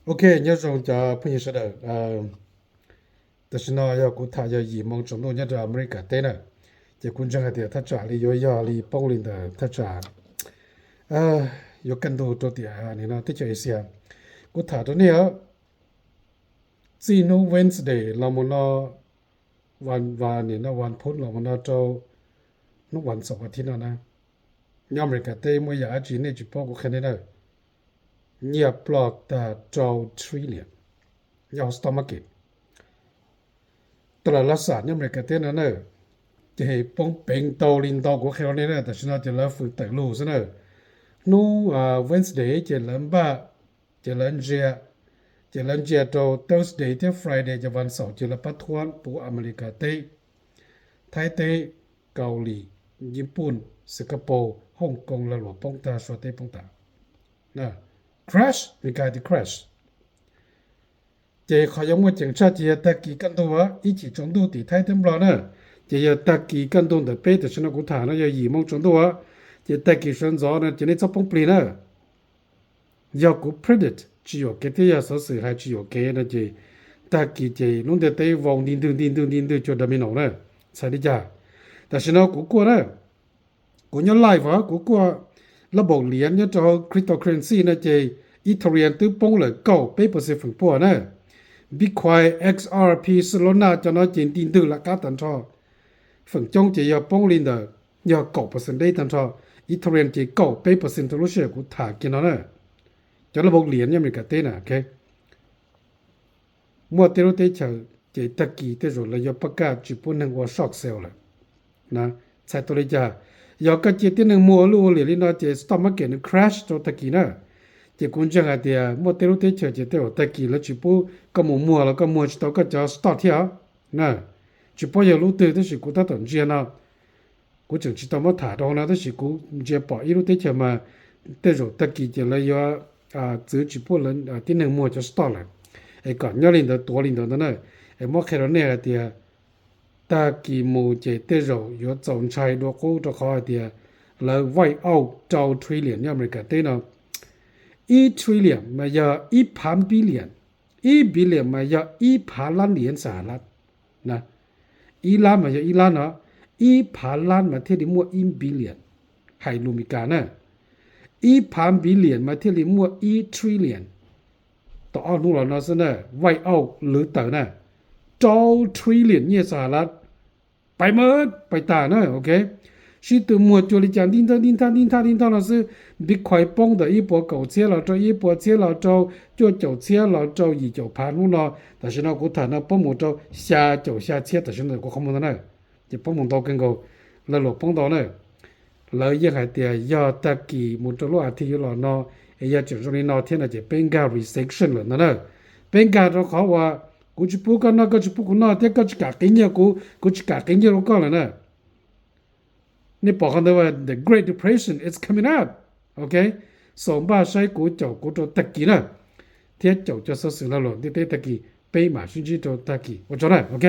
Ok, nyob zoo cov phooj ywg sawv daws. Tam sim no yog kuv tham yog yim moo tsaus ntuj nyob rau America teb na, ces kuv ntseeg hais tias thaj tsam li yuav yog li poob li ntawm thaj tsam yuav kaj ntug rau tiam nim no teb chaws Asia. Kuv tham rau nej os, txij hnub Wednesday los mus no, vas, nim no vas phuv los mus no rau hnub vas xaum vas thiv no na, nyob America teb muaj yam dab tsi nej tsis paub kuv qhia nej na. Nyiaj ploj tag rau trillion nyob hauv stock market. Tau lawm laj xam nyob America teb no na, ces poob peev ntau li ntau kuv qhia rau nej na. Tam sim no ces lawv fwm tawm lug xwb na. Hnub Wednesday ces lawv npaj, ces lawv ntsia, ces lawv ntsia rau Thursday thiab Friday ces vas xaum ces lawv pab thuab puv America teb, Thaib teb, Kaus Lim, Nyij Pooj, Singapore, Hong Kong lag luam poob tag, Suav teb poob tas. Crash, Meskas tias crash. Ces qhov yuav muaj ceem tshaj ces yog tag kis kaj ntug ib chim tsaus ntuj tim Thaib thiab Nplog na. Ces yog tag kis kaj ntug ntawm peb tam sim no kuv tham no yog yim moo tsaus ntuj, ces tag kis sawv ntxov no ces nej txhob poob plig na. Yog kuv predict tsis yuam kev thiab yog xov xwm hais tsis yuam kev no ces tag kis ces lub ntiaj teb vau nti ntwg nti ntwg nti ntwg cuag domino na. Txhais li cas? Tam sim no kuv kuaj na, kuv nyob live os, kuv kuaj lab npaum liav nyob rau cryptocurrency no ces Ethereum twb poob lawm kaum peb percent feem pua na. Bitcoin, X R P, Solana cov no ces nti ntwg lam qab tag nrho. Feem coob ces yog poob li ntawm, yog kaum percent deb tag nrho. Ethereum ces kaum peb percent rau lub sij hawm kuv tham kiag no na. Cov lab npaum liav nyob America teb na, ok. Muaj tej lub teb chaws ces tag kis tej zaum lawv yuav pab kaj tsis pub neeg ua short sale lawm. Txhais tau li cas? Yog koj cia tib neeg muag ua luj ua liam li no ces stock market nws crash rau tag kis na. Ces kuv ntseeg hais tias muaj tej lub teb chaws ces tej zaum tag kis lawv tsis pub koj mus muag los koj muag tsis tau koj cov stock thiab os. Tsis paub yog lub twg tab sis kuv tab tom ntsia no, kuv tseem tsis tau muab tham rau hauv no tab sis kuv ntsia pom ib lub teb chaws mas tej zaum tag kis ces lawv yuav txwv tsis pub tib neeg muag cov stock lawm, es kom nyob li ntawd tuav li ntawd ntag na. Es muab qhia rau nej hais tias tag kis mus ces tej zaum yuav txaus ntshai dua qub rau qhov hais tias lawv wipe out rau trillion nyob America teb no. Ib trillion mas yog ib phav billion, ib billion mas yog ib phav lab liav Xahalab. Ib lab mas yog ib lab no, ib phav lab mas thiaj li muaj ib billion, hais lus Meskas na. Ib phav billion mas thiaj li muaj ib trillion. Tau ob hnub los no xwb na, wipe out lwv tawm na, rau trillion nyiaj Xahalab, pais mas pais tas na, ok. Sib tw muag cuag li cas nti ntag nti ntag nti ntag nti ntag no xwb. Bitcoin poob ntawm ib puas kaum txhiab los rau ib puas txhiab los rau cuaj caum txhiab los rau yim caum phav hnub no. Tam sim no kuv tham no poob mus rau xya caum xya txhiab tam sim no kuv qhov muag ntag na. Ces poob mus ntau kawg nkaus, lag luam poob ntau na. Lawv yeej hais tias yog tag kis mus rau lub as thiv yuav los no es yog tseem zoo li no thiab no ces peb nkag recession lawm ntag na. Peb nkag rau qhov uas kuv tsis pub koj noj, koj tsis pub kuv noj, thiab koj tsis kam qiv nyiaj kuv, kuv tsis kam qiv nyiaj rau koj lawm na. Nej pom qhov ntawd, the Great Depression is coming up, ok. So npaj saib kuv caum kuv rau tag kis na, thiab caum cov xov xwm lag luam ntiaj teb tag kis, peb mam sib ntsib rau tag kis, ua tsaug na, ok.